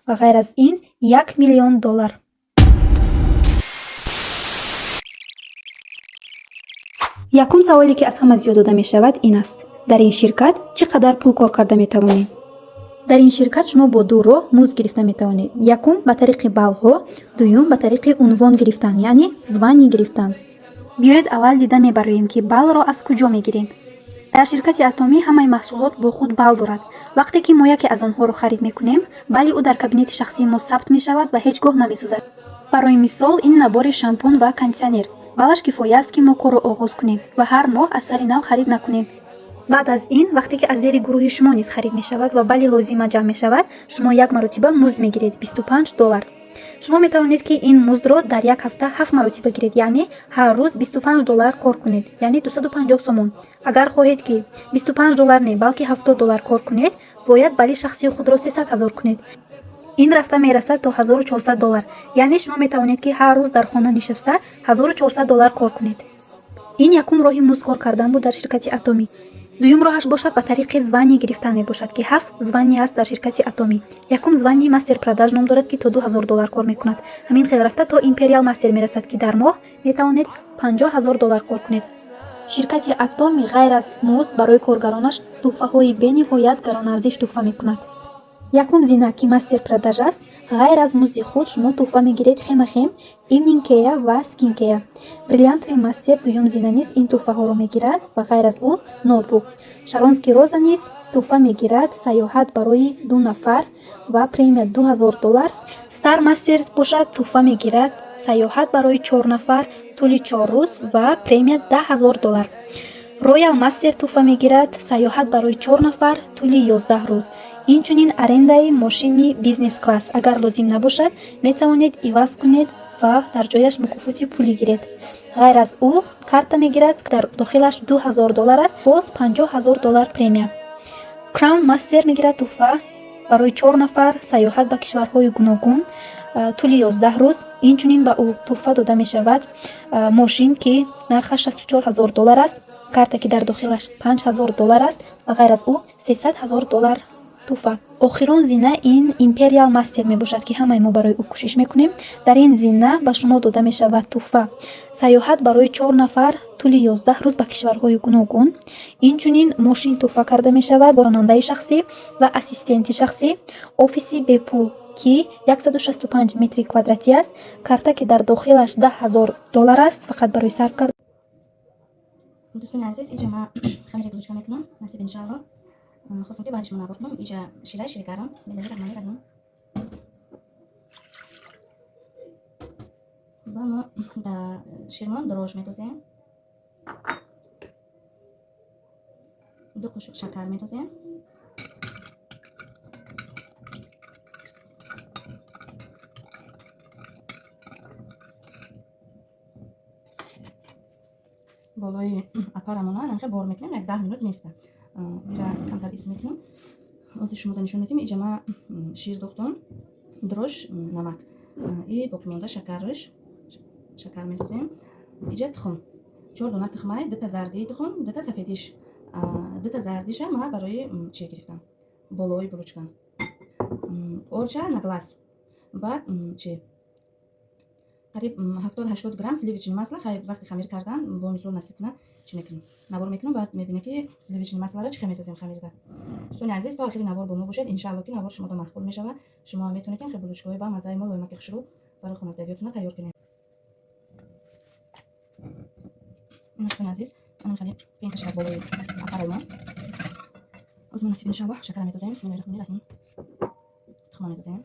Ва ғайр аз ин 1 миллион доллар. Якум саволе, ки аз ҳама зиёд дода мешавад, ин аст: дар ин ширкат чӣ қадар пул кор карда метавонем? Дар ин ширкат шумо бо ду роҳ музд гирифта метавонед: якум, ба тариқи баллҳо, дуюм, ба тариқи унвон гирифтан, яъне звание гирифтан. Биёед, аввал дида мебароем, ки баллро аз куҷо мегирем. Дар ширкати Атомӣ ҳамаи маҳсулот бо худ балл дорад. Вақте ки мо яке аз онҳоро харид мекунем, балли ӯ дар кабинети шахсии мо сабт мешавад ва ҳеҷ гоҳ намесӯзад. Барои мисол, ин набори шампун ва кондитсионер баллаш кифоя аст, ки мо корро оғоз кунем ва ҳар моҳ аз сари нав харид накунем. Баъд аз ин, вақте ки аз зери гурӯҳи шумо низ харид мешавад ва балли лозима ҷамъ мешавад, шумо як маротиба музд мегиред, 25 доллар. Шумо метавонед, ки ин муздро дар як ҳафта ҳафт маротиба гиред, яъне ҳар рӯз 25 доллар кор кунед, яъне 250 сомон. Агар хоҳед, ки 25 доллар не, балки 70 доллар кор кунед, бояд балли шахсии худро 300 000 кунед. Ин рафта мерасад то 1400 доллар, яъне шумо метавонед, ки ҳар рӯз дар хона нишаста 1400 доллар кор кунед. Ин якум роҳи музд кор кардан буд дар ширкати Атомӣ. Дуюм роҳаш бошад, ба тариқи звание гирифтан мебошад, ки ҳафт звание аст дар ширкати Атомӣ. Якум звание мастер продаж ном дорад, ки то 2000 доллар кор мекунад. Ҳамин хел рафта то империал мастер мерасад, ки дар моҳ метавонед 50 000 доллар кор кунед. Ширкати Атомӣ ғайр аз музд барои коргаронаш тӯҳфаҳои бениҳоят гаронарзиш тӯҳфа мекунад. Якум зина, ки мастер продаж аст, ғайр аз музди худ шумо тӯҳфа мегиред хемахем, evening care ва skin care. Бриллиантовый мастер, дуюм зина, низ ин тӯҳфаҳоро мегирад ва ғайр аз ӯ ноутбук. Шаронский роза низ тӯҳфа мегирад сайёҳат барои ду нафар ва премия 2000 доллар. Star мастер бошад, тӯҳфа мегирад сайёҳат барои чор нафар тӯли 4 рӯз ва премия 10 000 доллар. Роял мастер тӯҳфа мегирад сайёҳат барои чор нафар тӯли 11 рӯз, инчунин арендаи мошини бизнес класс. Агар лозим набошад, метавонед иваз кунед ва дар ҷояш мукофоти пулӣ гиред. Ғайр аз ӯ карта мегирад, дар дохилаш 2000 доллар аст, боз 50 000 доллар премия. Crown мастер мегирад тӯҳфа барои чор нафар сайёҳат ба кишварҳои гуногун тӯли 11 рӯз. Инчунин ба ӯ тӯҳфа дода мешавад мошин, ки нархаш 64 000 доллар аст, карта, ки дар дохилаш 5000 доллар аст, ва ғайр аз ӯ 300 000 доллар тӯҳфа. Охирон зина ин империал мастер мебошад, ки ҳамаи мо барои ӯ кӯшиш мекунем. Дар ин зина ба шумо дода мешавад тӯҳфа сайёҳат барои чор нафар тӯли 11 рӯз ба кишварҳои гуногун, инчунин мошин тӯҳфа карда мешавад бо ронандаи шахсӣ ва ассистенти шахсӣ, офиси бепул, ки 165 метри квадратӣ аст, карта, ки дар дохилаш 10 000 доллар аст, фақат барои сарф кардан. Дӯстони азиз, иҷа ма хамири булочка мекунам, насиб, иншаалло. Хостам, ки баъди шумо навор кунам. Иҷа шираи шири гарм. Бисмиллаҳи раҳмони раҳим. Ба мо дар ширмон дрожж медозем, ду қошуқ шакар медозем. Болои апарамона анхе бор мекунем, як 10 минут места. Ира камтар ис мекунем. Ҳозир шумода нишон медиҳем. Иҷа ма шир дохтум, дрожж, намак и боқимонда шакарш, шакар медозем. Иҷа тухм, чор дона тухмай, дута зардии тухм, дута сафедиш. Дута зардиша ма барои чи гирифтам, болои булочка. Орча на глаз, баъд чи қариб 70-80 грамм сливочный масло. Хай, вақти хамир кардан бо мисол насиб кунад, чӣ мекунем, навор мекунам, баъд мебинем, ки сливочный маслоро чӣ хел медозем хамирда. Дӯстони азиз, то охири навор бо мо бошед. Иншаалло, ки навор шумода маъқул мешавад. Шумо метавонед хел булочкаҳои ба маззаи мо, лоймаки хушрӯ барои хонадагиётона тайёр кунед. Дӯстони азиз, анам хеле пенка шавад болои апараи мо. Озмо насиб, иншаалло, шакара медозем. Бисмиллаҳи раҳмони раҳим. Тухма медозем.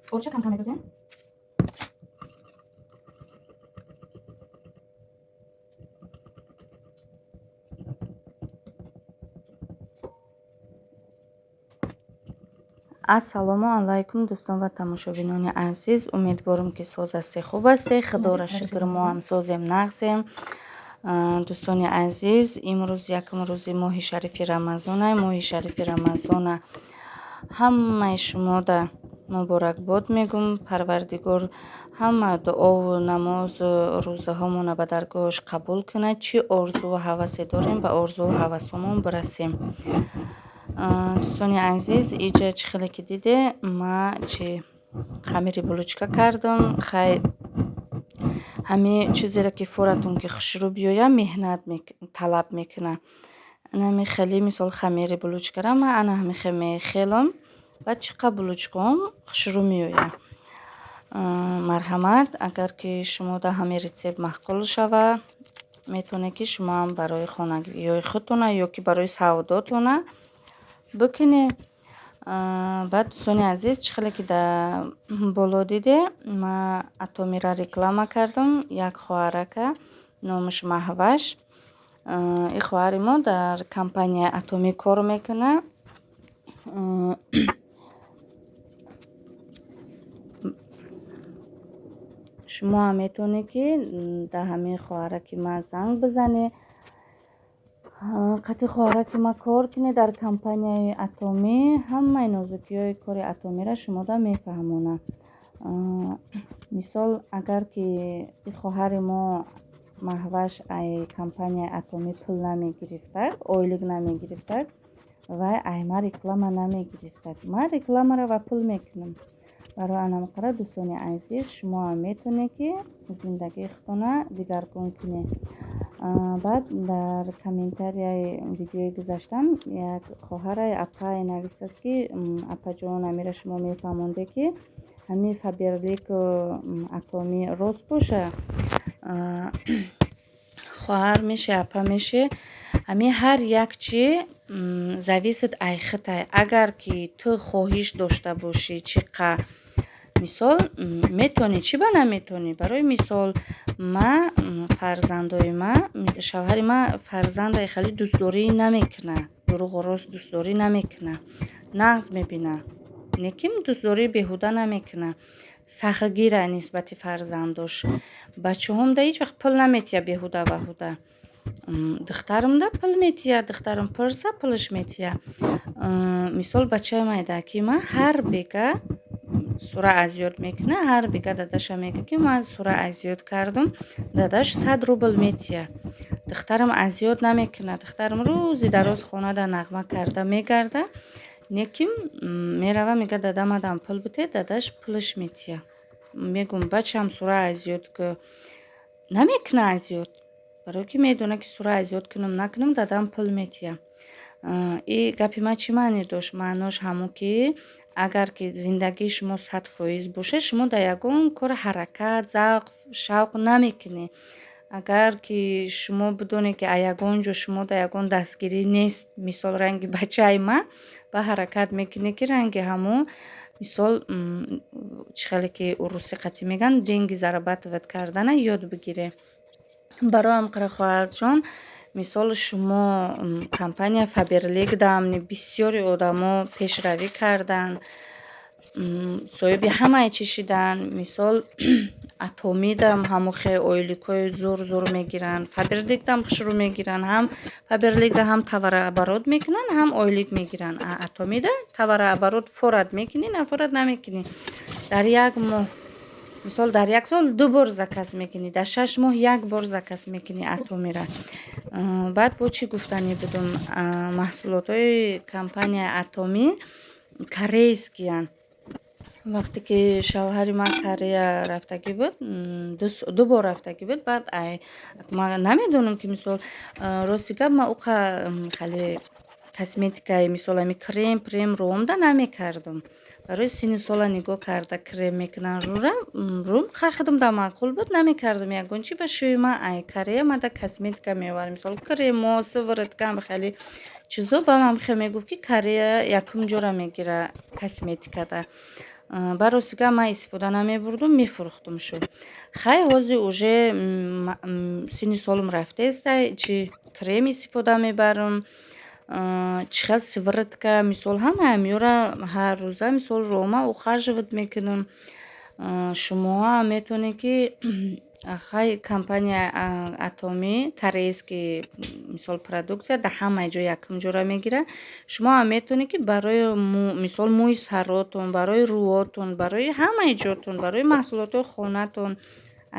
Орча камкам медозем. Ассалому алайкум, дӯстон ва тамошобинони азиз. Умедворам, ки соз ҳастед, хуб ҳастед. Худоро шукр, мо ҳам созем, нағзем. Дӯстони азиз, имрӯз якум рӯзи моҳи шарифи Рамазона. Моҳи шарифи Рамазона ҳамаи шумода муборакбод мегӯм. Парвардигор ҳама дуову намозу рӯзаҳомона ба даргоҳаш қабул кунад. Чӣ орзуву ҳавасе дорем, ба орзуву ҳавасомон бирасем. Дӯстони азиз, иҷа чӣ хеле ки диде, ма чи хамири булочка кардам. Хай, ҳамин чизеро ки форатон ки хушрӯ биёяд, меҳнат талаб мекунад. Ана хеле, мисол, хамири булочкара ма ана ҳамин мехелам ва чӣ қадр булочкаам хушрӯ меояд. Марҳамат, агар ки шумода ҳамин рецепт маъқул шава, метавонед, ки шумоам барои хонагиҳои худтона ё ки барои савдотона бикунед. Баъд, дӯстони азиз, чӣ хеле ки дар боло диде, ма Атомира реклама кардам. Як хоҳарака, номаш Маҳваш. Ин хоҳари мо дар компанияи Атомӣ кор мекунад. Шумоам метавонед, ки дар ҳамин хоҳараки ман занг бизанед, қати хоҳараки ма кор кунед дар компанияи Атомӣ. Ҳамаи нозукиҳои кори Атомиро шумода мефаҳмонад. Мисол, агар ки ин хоҳари мо Маҳваш ай компанияи Атомӣ пул намегирифтак, ойлик намегирифтак, вай ай ма реклама намегирифтак. Ман рекламаро ва пул мекунам. Барои анамқара, дӯстони азиз, шумоам метавонед, ки зиндагии худтона дигаргун кунед. Баъд дар комментарияи видеои гузаштам як хоҳаре, апае навистааст, ки апаҷон, амира шумо мефаҳмонде, ки ҳамин Фаберлик Атомӣ рост боша. Хоҳар меше, апа меше, ҳамин ҳар як чи зависит ай хитай. Агар ки ту хоҳиш дошта бошӣ, чӣ қа, мисол, метавонӣ, чӣ ба наметавонӣ? Барои мисол, ма фарзандои ма, шавҳари ма фарзандаи хеле дӯстдорӣ намекунад, дурӯғу рост дӯстдорӣ намекунад, нағз мебинад, лекин дӯстдории беҳуда намекунад. Сахтгира нисбати фарзандош. Бачаҳомда ҳеҷ вақт пул наметиҳад беҳуда ваҳуда. Духтарамда пул метиҳад, духтарам пурса, пулаш метиҳад. Мисол, бачаи майдаки ма ҳар бега сура аз ёд мекунад, ҳар бега дадаша мегӯяд, ки ман сура аз ёд кардам, дадаш 100 рубл метиҳад. Духтарам аз ёд намекунад. Духтарам рӯзи дароз хонада нағма карда мегарда, лекин мерава, мегӯяд: «Дада, мадам пул бите», дадаш пулаш метиҳад. Мегӯм: «Бачам, сура аз ёд ку», намекунад аз ёд, барое ки медонад, ки сура аз ёд кунам, накунам, дадам пул метиҳад. И гапи ман чӣ маъне дошт? Маънош ҳамон, ки агар ки зиндагии шумо 100% бошад, шумо дар ягон кор ҳаракат, завқ, шавқ намекунед. Агар ки шумо бидонед, ки аз ягон ҷо шумо дар ягон дастгирӣ нест, мисол, ранги бачаи ман, ба ҳаракат мекунед, ки ранги ҳамон, мисол, чӣ хеле ки урусӣ қатӣ мегӯянд, деньги зарабатывать кардана ёд бигиред. Барои ҳамқара, хоҳарҷон, мисол, шумо компания Фаберлик дамни бисёри одамо пешравӣ карданд, соҳиби ҳамаи чӣ шиданд. Мисол, Атомидам ҳамон хел ойликҳои зур зур мегиранд, Фаберликдам хушрӯ мегиранд. Ҳам Фаберликда ҳам товарооборот мекунанд, ҳам ойлик мегиранд. Атомида товарооборот форат мекунӣ, нафорат намекунӣ. Дар як моҳ, мисол, дар як сол ду бор заказ мекунӣ, дар 6 моҳ як бор заказ мекунӣ Атомира. Баъд бо чӣ гуфтанӣ будум? Маҳсулотҳои компанияи Атомӣ корейскиянд. Вақте ки шавҳари ман Корея рафтагӣ буд, ду бор рафтагӣ буд, баъд ай ман намедонам, ки, мисол, рости гап, ман уқа хеле косметикаи, мисол, ами крем прем рӯомда намекардам. Барои синну сола нигоҳ карда крем мекунанд рӯра, рӯм худам дар маъқул буд, намекардам ягон чи. Ба шӯи ман ай Корея мада косметика меовард, мисол, кремо, сыворотка, хеле чизо. Ба ман хел мегуфт, ки Корея якум ҷора мегира косметикада. Ба рости гап, ман истифода намебурдум, мефурӯхтумшу. Хай, ҳозир уже синни солам рафтаеста, чи крем истифода мебарам, чӣ хел сыворотка, мисол, ҳамаи ҳамёра ҳар рӯза, мисол, рома ухаживать мекунам. Шумоҳам метавонед, ки Хай, компания Атоми, корейский, мисол, продукция дар ҳамаи ҷо якум ҷора мегирад. Шумо ҳам метавонед, ки барои, мисол, мӯи саротон, барои рӯотон, барои ҳамаи ҷотон, барои маҳсулотҳои хонатон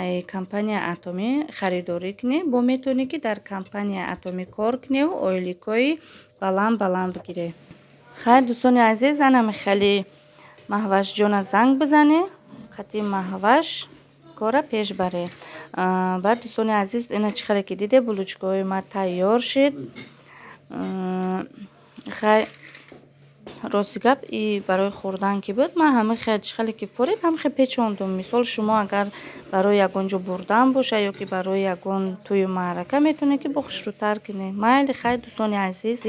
ай компания Атомӣ харидорӣ кунед. Бо метавонед, ки дар компания Атомӣ кор куневу ойликҳои баланд баланд бигиред. Хайр, дӯстони азиз, анами хеле Маҳвашҷона занг бизанед, қати Маҳваш кора пеш баред. Баъд, дӯстони азиз, ина чӣ хеле ки диде, булочкаҳои ма тайёр шид. Хай, рости гап, и барои хӯрдан ки буд, ман ҳама чӣ хеле ки форид, ҳамахел печондум. Мисол, шумо агар барои ягон ҷо бурдан боша ё ки барои ягон тӯю маърака, метавонед, ки бо хушрӯтар кунед. Майли, хайр, дӯстони азиз.